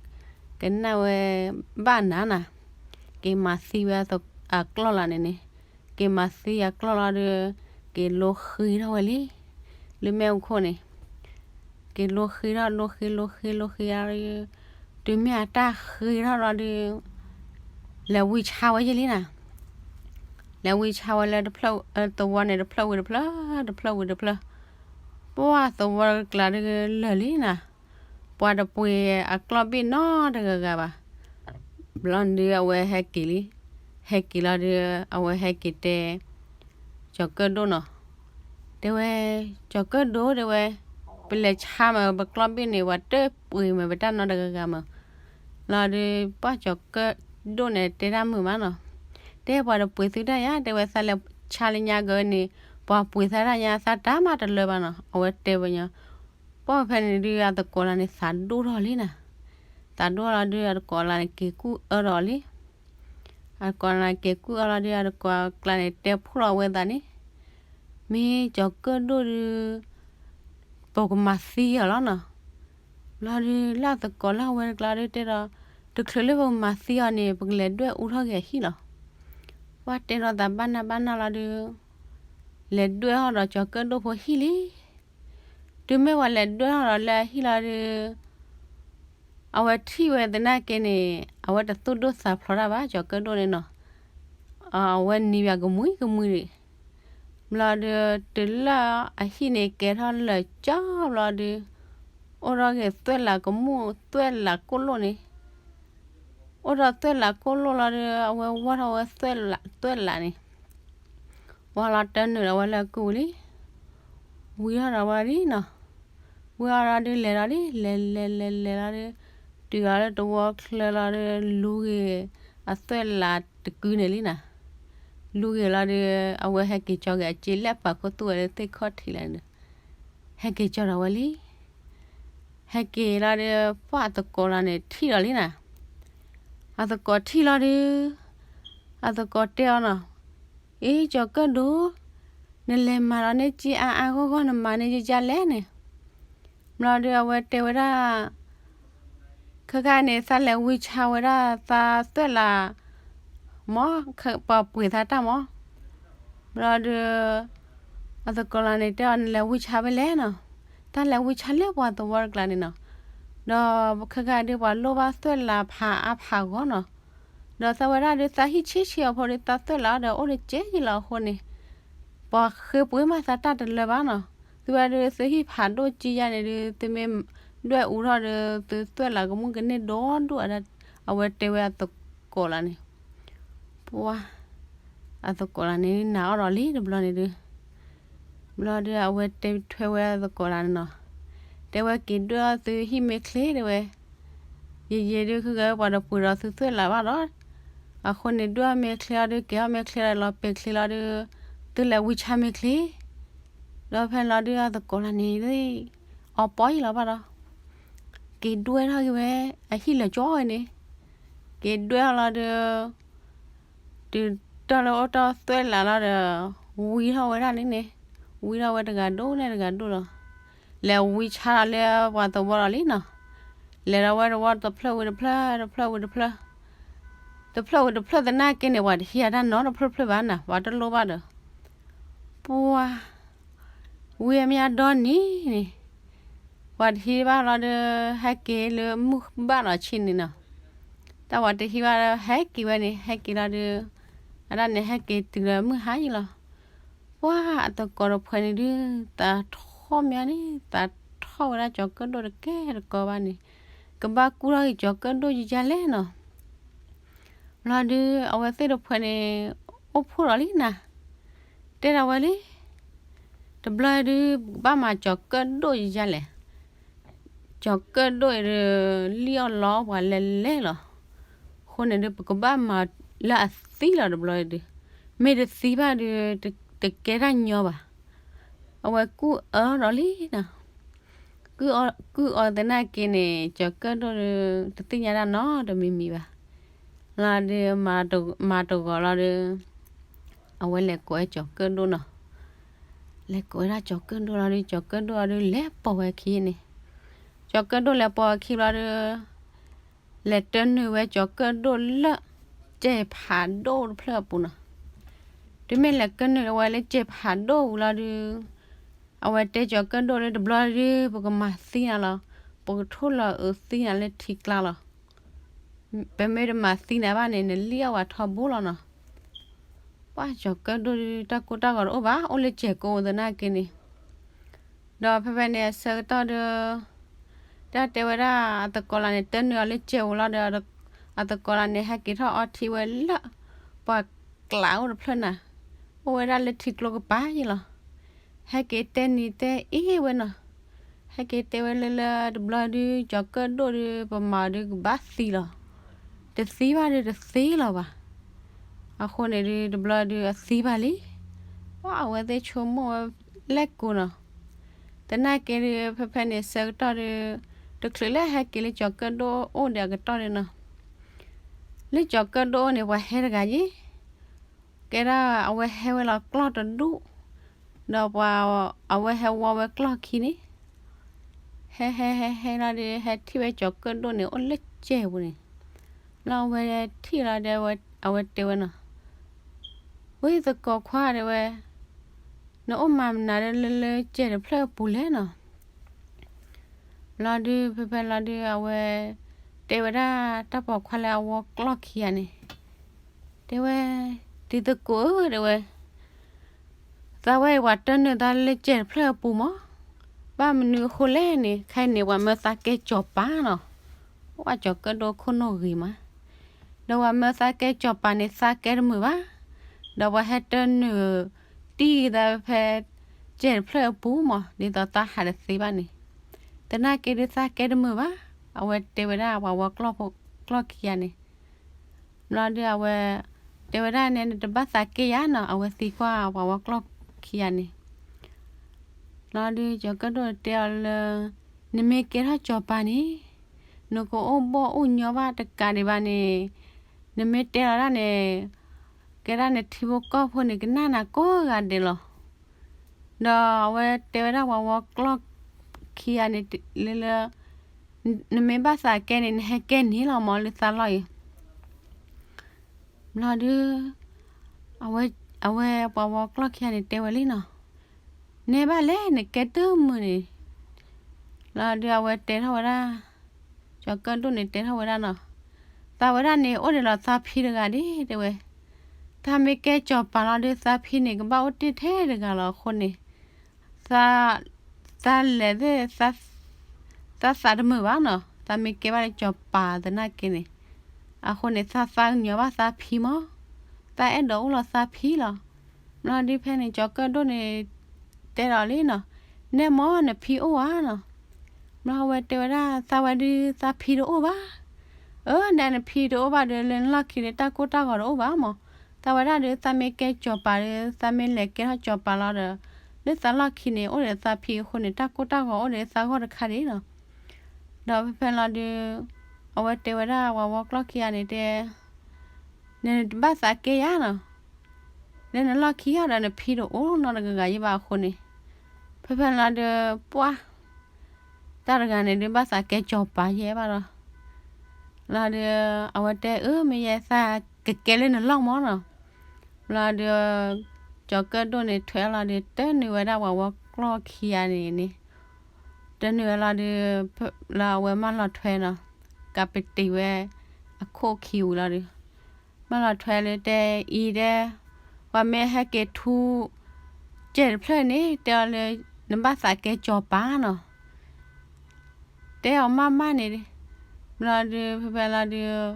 ကနၣ်ဝဲဘၣ်နၤနီၤ က့ၤမၤသံဝဲအကျီၢ်လီၤန့ၣ်န့ၣ် က့ၤမၤသံအကျီၢ်လီၤဒုး က့ၤလိဃံထီၣ်ဝဲလံ လၢမ့ၣ်အူခိၣ်န့ၣ် က့ၤလိဃံထီၣ် လိဃံ လိဃံ လိဃံလီၤဒုး တုၤမ့ၢ်အတၢ်ဃံထီၣ်လီၤဒုး လဲၤဝံဆါဝဲယဲၢ်လံနီၤ လဲၤဝံဆါဝဲလၢတဖျၢၣ် သဝီန့ၣ်တဖျၢၣ်ဝံၤတဖျၢၣ် တဖျၢၣ်ဝံၤတဖျၢၣ် ပှၢ်သဝီတကျါဒုးလၢာ်လံနီၤ ပှၤတပှ့ၤအကျီၢ်ဘ့ၣ်နီတဂၤဂၤဘၣ် ဘျီဒုးအဝဲဟဲက့ၤလံ ဟဲက့ၤလီၤဒုး အဝဲဟဲက့ၤတဲ ကၠီၤကၢၣ်ဒိၣ်နီၤ တဲဝဲ ကၠီၤကၢၣ်ဒိၣ်တဲဝဲ ပလဲၤဆါမး ပကျီၢ်ဘ့ၣ်န့ၣ် ပှၤတပှ့ၤမး ပတၢ်နီတဂၤဂၤမး လီၤဒုး ပှၢ်ကၠီၤကၢၣ်ဒိၣ်န့ၣ် တဲတၢ်မုာ်မးနီၤ တဲပှၤတပှ့ၤသုတၢ်ယါ တဲဝဲသးလဲၤဆါလၢညါဂၤန့ၣ် ပှၤပှ့ၤသးတၢ်ညါ သးတၢ်မးတလၢဘၣ်နီၤ အဝဲတဲဝဲညီ ပှၢ်ဖဲန့ၣ်ဒုး အတကိးလၢန့ၣ် သးဒိၣ်ထီၣ်လံနီၤ သးဒိၣ်လီၤဒုး အတကိးလၢန့ၣ် က့ၤကူၣ်အၢထီၣ်လံ အတကိးလၢန့ၣ် က့ၤကူၣ်အၢလီၤဒုး အတကိးကျါန့ၣ် တဲဖှိၣ်လီၤဝဲသးန့ၣ် မ့ၢ်ကၠီၤကၢၣ်ဒိၣ်ဒုး ပကမၤသံအီၤလီၤနီၤ ဘျီဒုး လၢအသကိးလၢအဝဲတကျါဒုးတဲဒီး တချုးလၢပကမၤသံအီၤန့ၣ် ပကလဲၤဒွဲၣ်အူထီၣ်က့ၤအဟံၣ်လီၤ ပှၢ်တဲဒီးသးဘၣ်နၢ်ဘၣ်နၢ်လီၤဒုး လဲၤဒွဲၣ်ထီၣ်ဒီးကၠီၤကၢၣ်ဒိၣ်ဖိဟံၣ်လံ တုၤမ့ၢ်ဝဲလဲၤဒွဲၣ်ထီၣ်ဒီးလၢအဟံၣ်လီၤဒီး အဝဲထံၣ်ဝဲသနာ်က့န့ၣ် အဝဲတသူၣ်ဒိၣ်သးဖျိးတၢ်ဘၣ် ကၠီၤကၢၣ်ဒိၣ်န့ၣ်နီၤ. အဝဲနံၤဘၣ်ကမှံကမှံဒံး, ဘျီဒီး တုၤလၢအဟံၣ်န့ၣ်ကဲထီၣ်လၢာ်ကၠီဘျီဒီး အိၣ်ထီၣ်က့ၤသွဲၣ်လးကမူၣ်သွဲၣ်လးကိၣ်လိၣ်န့ၣ်, အိၣ်ထီၣ်သွဲၣ်လးကိၣ်လိၣ်လီၤဒီး အဝဲဝီၢ်ထီၣ်ဝဲသွဲၣ်လးန့ၣ် ဝါလီၤတၢနုာ်ဒီးဝဲလၢအကုၢ်ဝံၤလံ, ဝံထီၣ်ဒီးဝဲလံနီၤ. ဝံအီၤလီၤဒုး လဲၤလီၤဒုး လဲၤလဲၤလဲၤလဲၤလီၤဒီး တုၤအီၤလၢတဝီချၢလီၤဒီး လူၤဂ့ၤအသွဲၣ်လးတကုန့ၣ်လံနီၤ. လူၤဂ့ၤလီၤဒီး အဝဲဟဲက့ၤကၠီဂ့ၤအစ့လၢပာ်ခူသူၣ်ဝဲလၢသ့ၣ်ခီၣ်ထံးလီၤန့ၣ်, ဟဲက့ၤကၠီဒီးဝဲလံ. ဟဲက့ၤလီၤဒီး ပှၢ်အသကိးလီၤန့ၣ်ထံၣ်ဒီးလံနီၤ. အသကိးထံၣ်လီၤဒီး အသကိးတဲအီၤနီၤ, အ့ ကၠီၤကၢၣ်ဒိၣ်, နလဲၤမၤလီၤန့ၢ်စ့အါအါဂီၢ်ဂီၢ် နမၤန့ၢ်ယကလဲၣ်န့ၣ်. ဘျီဒီးအဝဲတဲဝဲဒၣ် ခဲခါန့ၣ် သးလဲၤဝံဆါဝဲဒၣ်သးသွဲၣ်လး မၢ်, ပှၤပှ့ၤသးတၢ်မၢ်. ဘျီဒီး အသကိးလီၤန့ၣ်တဲအီၤ နလဲၤဝံဆါဖဲလဲၣ်နီၤ. တၢ်လဲၤဝံဆါလၢပှၤသဝီတကျါန့ၣ်နီၤ. ဒီးခဲခါဒုး ပှၤလိၣ်ဘၣ်သွဲၣ်လးဖးအါဖးဂီၢ်နီၤ. ဒီးသးဝဲဒၣ်ဒုး သးဟံၣ်ဆံးဆံးအီၤဖိဒီး သးသွဲၣ်လးဒီးအိၣ်တကဲယံလီၤအဃိန့ၣ် ပှၤဃ့ပှ့ၤမးသးတၢ်တလၢဘၣ်နီၤ. သုဝဲဒုး သုဟံၣ်ဖးဒိၣ်ကံယါန့ၣ်ဒုး သုမ့ၢ်ဒွဲၣ်အူထီၣ်ဒီး သုသွဲၣ်လးကမူၣ်ကန့ၢ်ဒိၣ်ဒိၣ်, အဝဲတဲဝဲအသကိးလီၤန့ၣ်. ပှၤ အသကိးလီၤန့ၣ် နာ်အီၤဒီးလံတဘျီန့ၣ်ဒုး ဘျီဒီး အဝဲတဲထွဲဝဲအသကိးလီၤန့ၣ်နီၤ, တဲဝဲ က့ၤဒွဲၣ်အီၣ်သုဟံၣ်မ့ၢ်ချ့တဲဝဲ, ယယံာ်ဒုး ခဲကဲပှၤတပှ့ၤဒီးသုသွဲၣ်လးဘၣ်ဒီး, အဃိန့ၣ် ဒွဲၣ်အီၣ်မ့ၢ်ချ့လီၤဒုး က့ၤအီၣ်မ့ၢ်ချ့လီၤလီၤ ပ့ၤချ့လီၤဒုး သုလဲၤဝံဆါမ့ၢ်ချ့. ဒီးဖဲလီၤဒုး အသကိးလီၤန့ၣ် အီၤပီယံလီၤဘၣ်ဒီး က့ၤဒွဲၣ်ထီၣ်က့ၤဝဲ အဟံၣ်လၢာ်ကၠီဝဲန့ၣ်, က့ၤဒွဲၣ်အီၤလီၤဒီး တုၤတီၢ်လၢအိၣ်တီၢ်သွဲၣ်လးလီၤဒီး ဝံထီၣ်ဝဲဒၣ်န့ၣ်န့ၣ်, ဝံထီၣ်ဝဲတဂၤဒိၣ်န့ၢ်တဂၤဒိၣ်လီၤ. လဲၤဝံဆါလီၤလၢပှၤသဝီလီၤလံနီၤ. လဲၤဒီးဝဲတဝီတဖျၢၣ်ဝံၤတဖျၢၣ် တဖျၢၣ်ဝံၤတဖျၢၣ်, တဖျၢၣ်ဝံၤတဖျၢၣ်သနာ်က့န့ၣ် ပှၤတဟံးအတၢ်နီတဖျၢၣ်တဖျၢၣ်ဘၣ်နီၤ, ပှၤတလိၣ်ဘၣ်ဒီး ပှၤ ဝံအမ့ၢ်အဒီနံၤန့ၣ်, ပှၤတဟံးဘၣ်လီၤဒီး ဟဲက့ၤလၢမုၢ်ဘၣ်ဒီးဆ့န့ၣ်နီၤ. တၢ်ပှၤတဟံးဘၣ်ဒီး ဟဲက့ၤဝဲန့ၣ် ဟဲက့ၤလီၤဒီး အဒၣ်န့ၣ် ဟဲက့ၤတုၤလၢမုၢ်ဟါယံလီၤ. ပှၤအသကိးတဖုန့ၣ်ဒုး သးထီၣ်မးန့ၣ် သးထီၣ်ဝဲဒၣ်ကၠီၤကၢၣ်ဒိၣ်တကဲတကိးဘၣ်န့ၣ်, ကဘၣ်ကူၣ်ထီၣ်က့ၤကၠီၤကၢၣ်ဒိၣ်ယယါလဲၣ်နီၤ. ဘျီဒုး အဝဲသ့ၣ်တဖုန့ၣ် အိၣ်ဖှိၣ်ဒီးလံနီၤ, တဲဒီးဝဲလံ တဘျီဒုး ပကဘၣ်မၤကၠီၤကၢၣ်ဒိၣ်ယယါလဲၣ်. ကၠီၤကၢၣ်ဒိၣ်အံၤဒီး လံၣ်အီၣ်လီအီၣ်ပှၤလဲၤလဲၤလီၤ. အဃိန့ၣ်ဒုး ပကဘၣ်မၤလၢအသံလီၤတဘျီဒုး, မ့ၢ်တသံဘၣ်ဒုး တကဲတၢ်ညီဘၣ်. အဝဲကူၣ်အၢဒီးလံနီၤ, ကူၣ်အၢသနာ်က့န့ၣ် ကၠီၤကၢၣ်ဒိၣ်ဒုး တသ့ၣ်ညါတၢ်နီတမံၤမံၤဘၣ်. လီၤဒုး မၤတဂီၤလီၤဒုး အဝဲလဲၤကိးဝဲကၠီၤကၢၣ်ဒိၣ်နီၤ. လဲၤကိးဝဲဒၣ်ကၠီၤကၢၣ်ဒိၣ်လီၤဒုး ကၠီၤကၢၣ်ဒိၣ်အီၤဒုး လဲၤပိာ်ဝဲခံန့ၣ်, ကၠီၤကၢၣ်ဒိၣ်လဲၤပိာ်ဝဲခံဘျီဒုး လဲၤတၢနုာ်ဝဲကၠီၤကၢၣ်ဒိၣ်လၢ စဲးဖးဒိၣ်တဖျၢၣ်အပူၤနီၤ. တုၤမ့ၢ်လဲၤကၢၣ်နုာ်ဝဲလၢစဲးဖးဒိၣ်ဝံၤလီၤဒုး အဝဲတဲကၠီၤကၢၣ်ဒိၣ်လၢ တဘျီဒုး ပကမၤသံနၤလီၤ, ပကထိၣ်လီၤအုးသံနၤလၢထံကျါလီၤ. ပမ့ၢ်တမၤသံနၤဘၣ်န့ၣ် နလံၣ်အီၣ်ဝဲထီဘိလီၤနီၤ. ပှၤကၠီၤကၢၣ်ဒိၣ်ဒုး တၢ်ကိၢ်တၢ်ဂီၤတအိၣ်ဘၣ်, အိၣ်လၢစဲးကိးသနာ်က့န့ၣ် ဒီးဖဲဖဲန့ၣ်အဆၢကတီၢ်ဒီး တၢ်တဲဝဲဒၣ်အသကိးလၢန့ၣ် တၢနုာ်အီၤလၢစဲးဝံၤလီၤဒီး အသကိးလၢန့ၣ် ဟဲက့ၤထီၣ်အီထံဝဲလၢ ပှၤကျးအိၣ်တဖျၢၣ်နၤ, အိၣ်ဝဲဒၣ်လၢထံကျိကပၤယံလီၤ. ဟဲက့ၤတဲနံၤတဲအ့ၣ်ဝဲနီၤ. ဟဲက့ၤတဲဝဲလၢလၢတဘျီဒုး ကၠီၤကၢၣ်ဒိၣ်ဒုး ပမၤအီၤဒုးကဘၣ်သံလီၤ. တသံဘၣ်ဒုးတသ့လီၤဘၣ်. အဃိန့ၣ်ဒုး တဘျီဒုးအသံဘၣ်လံ. ပှၤအဝဲသ့ၣ်ဆိကမိၣ်ဝဲလဲၣ်ကိးနီၤ. သနာ်က့ဒုး ဖဲဖဲန့ၣ်ဆၢကတီၢ်ဒုး တချုးလၢဟဲက့ၤလၢကၠီၤကၢၣ်ဒိၣ်အိၣ်ဒီးအကတီၢ်ဒုးနီၤ. လၢကၠီၤကၢၣ်ဒိၣ်အိၣ်န့ၣ် ပှၤဟဲတဂၤယံၤ ကဲဒၣ်အဝဲဟဲဝဲလီၤကျီၢ်တဒူၣ်, ဒီးပှၤအဝဲဟဲဝီဝဲကျီၢ်ခံန့ၣ်, ဟဲဟဲဟဲဟဲလီၤဒီး ဟဲထံၣ်ဝဲကၠီၤကၢၣ်ဒိၣ်န့ၣ် အိၣ်လၢစဲးပူၤန့ၣ်, လၢအဝဲထံၣ်လီၤဒီး အဝဲတဲဝဲနီၤ, ဝဲသကိးခွါတဲဝဲ, နအိၣ်မၤမနုၤလၢလၢစဲးတဖျၢၣ်အပူၤလဲၣ်နီၤ. လီၤဒုး ဖဲဖဲလီၤဒုး အဝဲ တဲဝဲဒၣ်တၢ်ပိာ်ခွါလၢအဝီကျီၢ်ခံဂၤန့ၣ်, တဲဝဲ, တံၤသကိးဧၢ တဲဝဲ, သးဝဲအံၤပှၤတၢနုာ်သးလၢစဲးတဖျၢၣ်အပူၤမး, ဘၣ်မနုၤအဃိလဲၣ်န့ၣ် ခဲအံၤန့ၣ် ပှၤမၢသးကဲစီၤပၤနီၤ, ပှၤကၠီၤကၢၣ်ဒိၣ်ခိၣ်နူာ်ဂ့ၤမး, ဒီးပှၤမၢသးကဲစီၤပၤန့ၣ် သးကဲတမုာ်ဘၣ်, ဒီးပှၤဟဲတၢနုာ်တံၢ်သးဖဲ စဲးတဖျၢၣ်အပူၤမး ဒ်သိးသးဟးတသ့ဘၣ်န့ၣ်, သနာ်က့ဒုးသးကဲတမုာ်ဘၣ်, အဝဲတဲဝဲဒၣ်ပှၤဝီကျီၢ်ခံဂၤန့ၣ် ဘျီဒုးအဝဲ တဲဝဲဒၣ်န့ၣ် နတဘၣ်သးကဲယၤနီၤ, အဝဲသံကွၢ်ပှၤဝီကျီၢ်ခံဂၤန့ၣ်, ဘျီဒုးကၠီၤကၢၣ်ဒိၣ်တဲအီၤလၢ နမ့ၢ်ကဲထီၣ်စီၤပၤန့ၣ် နကအိၣ်ဘီၣ်အိၣ်ညီဘၣ်တကးဒံးဘၣ်န့ၣ်, နမ့ၢ်တဲလီၤဒၣ်န့ၣ် ကဲဒၣ်နထံဖိကီၢ်ဖိန့ၣ် ကနၣ်နၤကိးဂၤဒဲးလီၤ. ဒီးအဝဲတဲဝဲဒၣ်ပှၤဝီကျီၢ်ခံဂၤန့ၣ် လၢလၢ နမ့ၢ်ဘၣ်သးကဲန့ၣ် နဟဲကဲန့ၣ်လီၤမး လၢသးလီၢ်အံၤ ဘျီဒုး အဝဲပှၤဝီကျီၢ်ခံဂၤန့ၣ်တဲဝဲလံနီၤ, နဲဘၣ်လဲၣ် နကဲတမုာ်န့ၣ်, ဘျီဒုးအဝဲတဲထီၣ်ဝဲဒၣ်, ကၠီၤကၢၣ်ဒိၣ်န့ၣ်တဲထီၣ်ဝဲဒၣ်နီၤ, သးဝဲဒၣ်န့ၣ် အိၣ်ဒံးလီၤသးဖံတဂၤဒၣ် တဲဝဲ, သးမ့ၢ်ကဲစီၤပၤလီၤဒုး သးဖံန့ၣ် ကဘၣ်အိၣ်တ့ၢ်ထဲတဂၤလီၤအဃိန့ၣ် သးလဲၤသ့ၣ် သးသးတမုာ်ဘၣ်နီၤ, သးမ့ၢ်ကဲဘၣ်လၢစီၤပၤသနာ်က့န့ၣ်, အဃိန့ၣ် သးသးကညီၤဘၣ်သးဖံမး, သးအဲၣ်ဒိးအိၣ်လီၤသးဖံလီၤ. ဘျီဒုးဖဲန့ၣ် ကၠီၤကၢၣ်ဒိၣ်န့ၣ် တဲဒီးလံနီၤ, နဲမ့ၢ်နဖံအိၣ်ဧါနီၤ, ဘျီဝဲတဲဝဲဒၣ် သးဝဲဒုးသးဖံတအိၣ်ဘၣ်, အၢ နဲနဖံတအိၣ်ဘၣ်ဒီး လၢနလီၢ်ခံဒီး တၢ်ကိၢ်တၢ်ဂီၤတအိၣ်ဘၣ်မး, သးဝဲဒၣ်ဒီး သးမ့ၢ်ကဲစီၤပၤဒီး သးမ့ၢ်လဲၤကဲထီၣ်စီၤပၤလီၤဒီး လၢသးလီၢ်ခံန့ၣ် အိၣ်ဒီးသးဖံအဃိန့ၣ် တၢ်ကိၢ်တၢ်ဂီၤအိၣ်ဒီးသးဂီၢ်တခါဒၣ်နီၤ. ဒီးဖဲဖဲလီၤဒုး အဝဲတဲဝဲဒၣ်ပှၤဝီကျီၢ်ခံဂၤန့ၣ်တဲ နတဘၣ်သးကဲယၤနီၤ, လၢနလီၢ်ခံယၤဒီးနဖံတအိၣ်နီတဂၤဂၤယဲၢ်ဘၣ်အဃိန့ၣ်, ဖဲဖဲလီၤဒုး ပှၢ် တၢ်တဂၤန့ၣ်ဒုးဘၣ်သးကဲစီၤပၤယဲၢ်ဘၣ်ဒီး လီၤဒုး အဝဲတဲအၢ မ့ၢ်ယဲသးကကဲလၢနလီၢ်မးနီၤ, လီၤဒုး ကၠီၤကၢၣ်ဒိၣ်န့ၣ်ထွဲလီၤဒုး တၢနုာ်ဝဲဒၣ်ပှၤဝီကျီၢ်ခံဂၤန့ၣ်န့ၣ်, တၢနုာ်ဝဲလီၤဒုး လၢအဝဲမၢလီၤထွဲနီၤ, ကးပတံာ်ဝဲ အခိၣ်ခံဝံၤလီၤဒုး မၢလီၤထွဲလၢတဲအံၤဒဲး, ပှၤမ့ၢ်ဟဲက့ၤထူ စဲးတဖျၢၣ်န့ၣ် တဲအီၤလၢ နဘၣ်သးကဲစီၤပၤနီၤ, တဲအီၤမးမးန့ၣ်, ဘျီဒုး ဖဲဖဲလီၤဒုး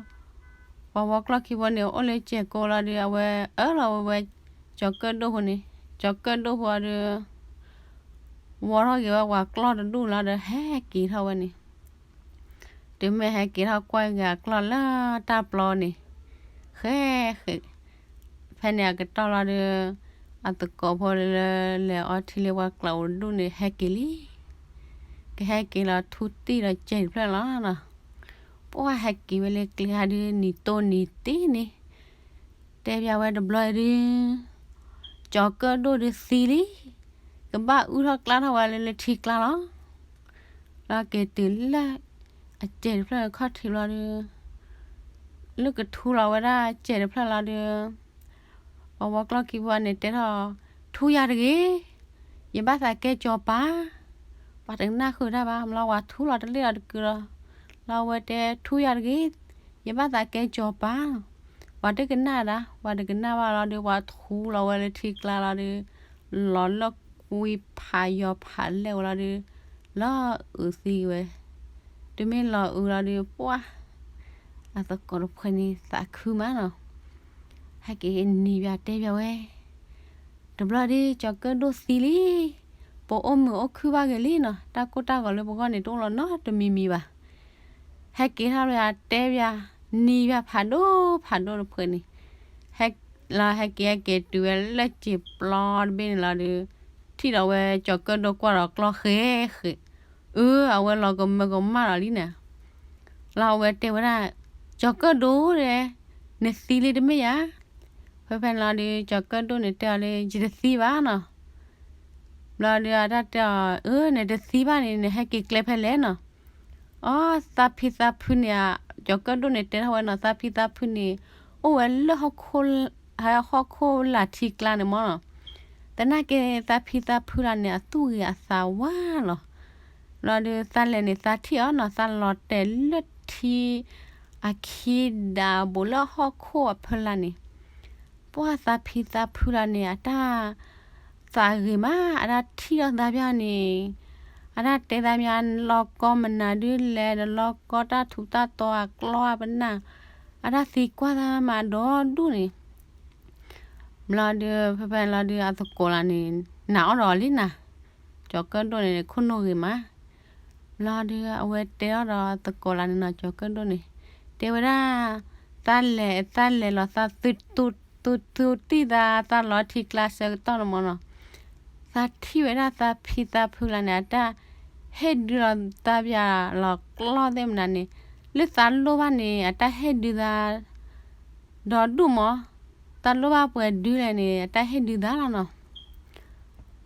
ပှၤဝီကျီၢ်ခံဖိန့ၣ် အိၣ်လၢစဲးကိးလီၤဒုး အဝဲအၢၣ်လီၤဝဲဝဲ ကၠီၤကၢၣ်ဒိၣ်ဖိန့ၣ်, ကၠီၤကၢၣ်ဒိၣ်ဖိအီၤဒုး ဝီထီၣ်က့ၤဝဲပှၤကျီၢ်တဒူၣ်လီၤဒီး ဟဲက့ၤထီၣ်ဝဲန့ၣ် တုၤမ့ၢ်ဟဲက့ၤထီၣ်ကွၢ်က့ၤအကျီၢ်လၢတၢ်ပျီန့ၣ်, ဃဲဃဲ, ဖဲန့ၣ်အကတီၢ်လီၤဒုး အသကိးဖိလၢလဲၤအီထံလၢပှၤကျီၢ်အိၣ်တဒူၣ်န့ၣ် ဟဲက့ၤလံ, ကဟဲက့ၤလီၤထူတံၢ်ဒီးစဲးတဖျၢၣ်လီၤနီၤ, ပှၢ်ဟဲက့ၤဝဲလၢကျဲဟါဒုး နံၤတိၢ်နံၤတ့န့ၣ် တဲပၠးဝဲတဘျီအံၤဒုး ကၠီၤကၢၣ်ဒိၣ်ဒုးသံလံ, ကဘၣ်အုၣ်ထီၣ်ကျါထီၣ်ဝဲလၢလၢထံကျါလီၤ. လီၤက့ၤတုၤလၢ အစဲးတဖျၢၣ်ခီၣ်ထံးဘျီဒုး လၢကထူလီၤဝဲဒၣ်စဲးတဖျၢၣ်လီၤဒုး ပှၤဝီကျီၢ်ခံဖိန့ၣ်တဲထီၣ်, ထူယၤတဂ့ၤ, ယဘၣ်သးကဲစီၤပၤ, ပှၤတကနၣ်ဃုာ်တၢ်ဘၣ် မ့ၢ်လီၤဝဲထူလီၤတလ့ၣ်လီၤတကုာ်လီၤ, လီၤဝဲတဲထူယၤတဂ့ၤ, ယဘၣ်သးကဲစီၤပၤ, ပှၤတကနၣ်ဒၣ် ပှၤတကနၣ်ဘၣ်လီၤဒုး ပှၤထူလီၤဝဲလၢထံကျါလီၤဒုး လီၤလၢကွံဖးယီၤဖးလဲၣ်ဝဲလီၤဒုး လီၤအုးသံဝဲ, တုၤမ့ၢ်လီၤအုးလီၤဒုး ပှၢ် အသကိးတဖုန့ၣ်သးခုမးနီၤ, ဟဲက့ၤနံၤပၠးတဲပၠးဝဲ တဘျီဒုး ကၠီၤကၢၣ်ဒိၣ်သံလံ, ပအိၣ်မုာ်အိၣ်ခုၣ်ဘၣ်ဂ့ၤလံနီၤ, တၢ်ကိၢ်တၢ်ဂီၤလၢပဂီၢ်န့ၣ် တအိၣ်လီၤနီတမံၤမံၤဘၣ်. ဟဲက့ၤထီၣ်လၢယၤတဲပၠး, နံၤပၠးဖးဒိၣ်ဖးဒိၣ်တဖုန့ၣ်, ဟဲ, လီၤဟဲက့ၤဟဲက့ၤတုၤဝဲလၢစံာ်ပျီတဘ့ၣ်န့ၣ်လီၤဒုး, ထံၣ်ဒီးဝဲကၠီၤကၢၣ်ဒိၣ်ကွၢ်ဒီးကျီၢ်ဃဲဃဲ, အၢ အဝဲလီၤကမၢကမၣ်လီၤလံန့ၣ် လီၤအဝဲတဲဝဲဒၣ်, ကၠီၤကၢၣ်ဒိၣ်ဒဲး, နသံလံတမ့ၢ်ဧါ. ဖဲဖဲန့ၣ်လီၤဒုး ကၠီၤကၢၣ်ဒိၣ်န့ၣ်တဲအီၤလၢ ယတသံဘၣ်နီၤ. ဘျီဒုးအတၢ်တဲအီၤ အၢ နတသံဘၣ်န့ၣ် နဟဲက့ၤကျဲဖဲလဲၣ်နီၤ. အီ သးဖံသးဖုန့ၣ်, ကၠီၤကၢၣ်ဒိၣ်န့ၣ်တဲထီၣ်ဝဲနီၤ သးဖံသးဖုန့ၣ် အိၣ်ဝဲလၢ ဟီၣ်ခိၣ်လာ်ထံကျါန့ၣ်မးနီၤ. သနာ်က့ သးဖံသးဖုလၢန့ၣ် အသူၣ်ဂ့ၤအသးဝါလီၤ. ဘျီဒုးသးလဲၤန့ၣ် သးထံၣ်အီၤနီၤ, သးလီၤတဲာ်လၢထံအခံဒၣ်ဘူးလၢဟီၣ်ခိၣ်အဖီလာ်န့ၣ်, ပှၢ်သးဖံသးဖုလၢန့ၣ် အတၢ်သးဂ့ၤမး, အတၢ်ထံၣ်ထီၣ်သးပၠၣ်န့ၣ်, အတၢ်တဲသးပၠၣ် လီၤကီမနုၤဒုလဲၣ်, ဒီးလီၤကီတၢ်ထူးတၢ်တီၤအကျီအပနၢ်, အတၢ်သံကွၢ်သးမးဒီဒူၣ်န့ၣ် ဘျီဒုး ဖဲဖဲလီၤဒုး အသကိးလၢန့ၣ် နာ်အီၤဒီးလံနၤ, ကၠီၤကၢၣ်ဒိၣ်န့ၣ် ခိၣ်နူာ်ဂ့ၤမး, ဘျီဒုး အဝဲတဲအီၤဒီးသကိးလၢန့ၣ်နီၤ, ကၠီၤကၢၣ်ဒိၣ်န့ၣ် တဲဝဲဒၣ်, သးလဲၤ သးလဲၤလီၤ သးသု သုတံၢ်သး သးလီၤထံကျါဆၢကတီၢ်န့ၣ်မးနီၤ, သးထံၣ်ဝဲဒၣ်သးဖံသးဖုလၢန့ၣ် အတၢ်ဟ့ၣ်ဒုးလီၤသးပၠၣ်လီၤကျီသ့ၣ်မနုၤန့ၣ်, လၢသးလိၣ်ဘၣ်န့ၣ် အတၢ်ဟ့ၣ်ဒုးသး ဒီဒူၣ်မး, သးလိၣ်ဘၣ်ပှဲၤဒုလဲၣ်န့ၣ် အတၢ်ဟ့ၣ်ဒုးသးလီၤနီၤ.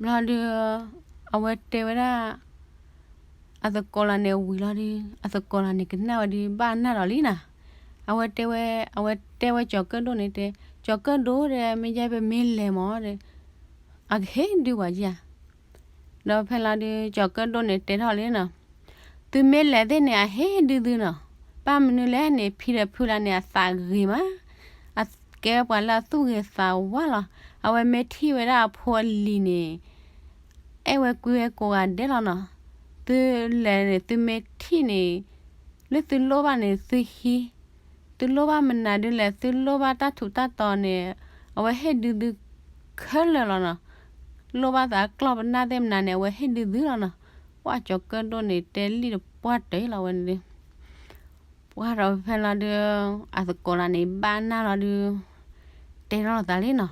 ဘျီဒုး အဝဲတဲဝဲဒၣ် အသကိးလၢန့ၣ်ဝံၤလီၤဒုး အသကိးလၢန့ၣ်ကနၣ်ဝဲဒုး ဘၣ်နၢ်ဒီးလံနၤ, အဝဲတဲဝဲ အဝဲတဲဝဲကၠီၤကၢၣ်ဒိၣ်န့ၣ်တဲ, ကၠီၤကၢၣ်ဒိၣ်ဒီး မ့ၢ်ယဲပမ့ၢ်လဲၤမးဒီး အကဟ့ၣ်ဒုးပှၤယၤ ဒီးဖဲလီၤဒုး ကၠီၤကၢၣ်ဒိၣ်န့ၣ်တဲထီၣ်လံနီၤ, သုမ့ၢ်လဲၤသ့ၣ်န့ၣ် အဟ့ၣ်ဒုးသုနီၤ, ဘၣ်မနုၤလဲၣ်န့ၣ် ဖံဒီးဖုလၢန့ၣ် အသးဂ့ၤမး, အကဲပှၤလၢအသူၣ်ဂ့ၤသးဝါလီၤ, အဝဲမ့ၢ်ထံၣ်ဝဲဒၣ်အဖိအလံၤန့ၣ် အဲၣ်ဝဲကွံဝဲကိးဂၤဒဲးလီၤနီၤ, သုလဲၤန့ၣ် သုမ့ၢ်ထံၣ်န့ၣ် လၢသုလိၣ်ဘၣ်န့ၣ် သုဟံး, သုလိၣ်ဘၣ်မနုၤဒုလဲၣ် သုလိၣ်ဘၣ်တၢ်ထူးတၢ်တီၤန့ၣ် အဝဲဟ့ၣ်ဒုးသုခဲလၢာ်လီၤနီၤ, လိၣ်ဘၣ်သးကျီၢ်ပနၢ်သ့ၣ်မနုၤန့ၣ် အဝဲဟ့ၣ်ဒုးသုလီၤနီၤ, ပှၢ်ကၠီၤကၢၣ်ဒိၣ်န့ၣ် တဲလံတပှၢ်တၢၢ်လီၤဝဲန့ၣ်ဒုး ပှၢ်ဒီးဖဲလီၤဒုး အသကိးလၢန့ၣ် ဘၣ်နၢ်လီၤဒုး တဲထီၣ်လိာ်သးလံနီၤ,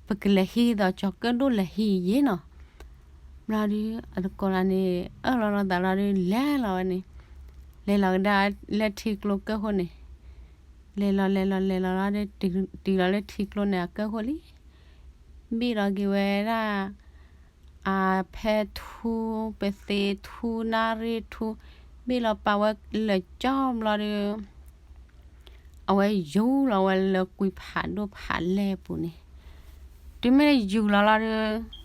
ပကလဲၤဟံးဒီးကၠီၤကၢၣ်ဒိၣ်လဲၤဟံးယဲနီၤ, ဘျီဒုး အသကိးလၢန့ၣ် အၢၣ်လီၤလိာ်သးလီၤဒုး လဲၤလီၤဝဲန့ၣ်, လဲၤလီၤကဒါလၢထံကျိကၢၢ်ဃိန့ၣ်, လဲၤလီၤလဲၤလီၤလဲၤလီၤလီၤဒုး တုၤလီၤလၢထံကျိန့ၣ်အကၢၢ်ဃိလံ, ဘ့ၣ်လီၤက့ၤဝဲဒၣ် အဖဲထူ ပသ့ထူ နၣ်ရံၣ်ထူ, ဘ့ၣ်လီၤပာ်ဝဲလၢာ်ကၠီဘျီဒုး အဝဲယူၤလီၤဝဲလၢကွံဖးဒိၣ်ဖးလဲၢ်အပူၤန့ၣ်, တုၤမ့ၢ်ယူၤလီၤလီၤဒုး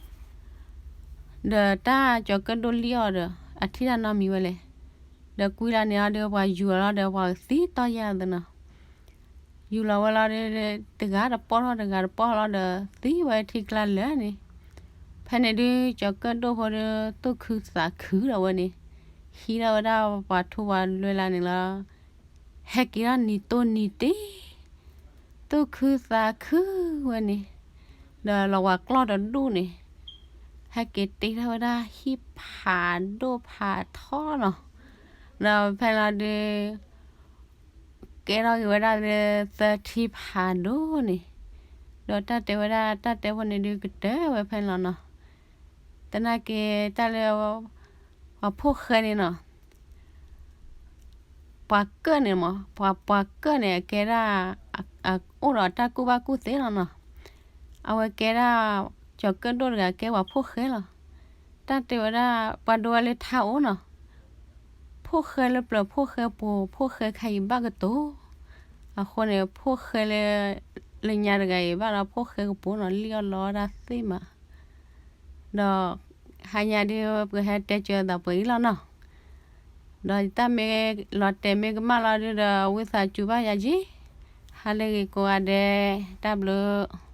ဒီးတၢ်ကၠီၤကၢၣ်ဒိၣ်လံအီၤဒီး အထံၣ်တၢ်နီတမံၤဝဲလဲၣ်, ဒီးကွံလၢန့ၣ်အီၤဒီး ပှၤယူၤလီၤလီၤဒီး ပှၤသံတီၢ်ယၢ်သနီၤ ယူၤလီၤဝဲလီၤဒီး တဂၤတပီၢ်ထီၣ်တဂၤတပီၢ်လီၤဒီး သံဝဲထံကျါလၢာ်န့ၣ်, ဖဲန့ၣ်ဒုး ကၠီၤကၢၣ်ဒိၣ်ဖိဒုး သူၣ်ခုသးခုဒီးဝဲန့ၣ်, ဟံးထီၣ်ဝဲဒၣ်ပှၤထူပှၤလွဲလၢန့ၣ်လီၤ, ဟဲက့ၤထီၣ်နံၤတိၢ်နံၤတ့ၢ် သူၣ်ခုသးခုဝဲန့ၣ်, ဒီးလီၤဝၤကျီၢ်တဒူၣ်န့ၣ်, ဟဲက့ၤတ့ထီၣ်ဝဲဒၣ်ဟံၣ်ဖးဒိၣ်ဖးထီလီၤ, ဒီးဖဲလီၤဒုး ကဲထီၣ်က့ၤဝဲဒၣ်လၢသၢထံဖးဒိၣ်န့ၣ်, ဒီးတၢ်တဲဝဲဒၣ် တၢ်တဲဖိန့ၣ်ဒုးကတၢၢ်ဝဲဖဲန့ၣ်လီၤနီၤ, သနာ်က့တၢ်လၢ ပှၤဖိၣ်ဃဲန့ၣ်နီၤ ပှၤကၢၣ်န့ၣ်မး ပှၤပှၤကၢၣ်န့ၣ် အကဲဒၣ် အအိၣ်ဒီးတၢ်ကူၣ်ဘၣ်ကူၣ်သ့လီၤနီၤ, အဝဲကဲဒၣ် ကၠီၤကၢၣ်ဒိၣ်တဂၤကဲပှၤဖိၣ်ဃဲလီၤ, တၢ်တဲဝဲဒၣ် ပှၤဒိဝဲလၢထါအိၣ်နီၤ, ဖိၣ်ဃဲလၢပျၢၤဖိၣ်ဃဲပူၤ ဖိၣ်ဃဲခါအံၤဘၣ်ကတိၤ, အဃိန့ၣ် ဖိၣ်ဃဲလၢ လၢညါတဂၤအံၤဘၣ်ဒီးဖိၣ်ဃဲကပူၤနီၤ လံၣ်အီၣ်လီအီၣ်ဒၣ်သ့ၣ်မး ဒီး ဟါညါဒုး ပကဟဲတဲစၢၤသးပှဲၤအံၤလီၤနီၤ, ဒီးတၢ်မ့ၢ်လီၤတဲာ်မ့ၢ်ကမၣ်လီၤဒုးဒီး ဝံသးစူၤဘၣ်ယၤက့ၤ, ဟါလၢဂ့ၤကိးဂၤဒဲး, တၢ်ဘျုး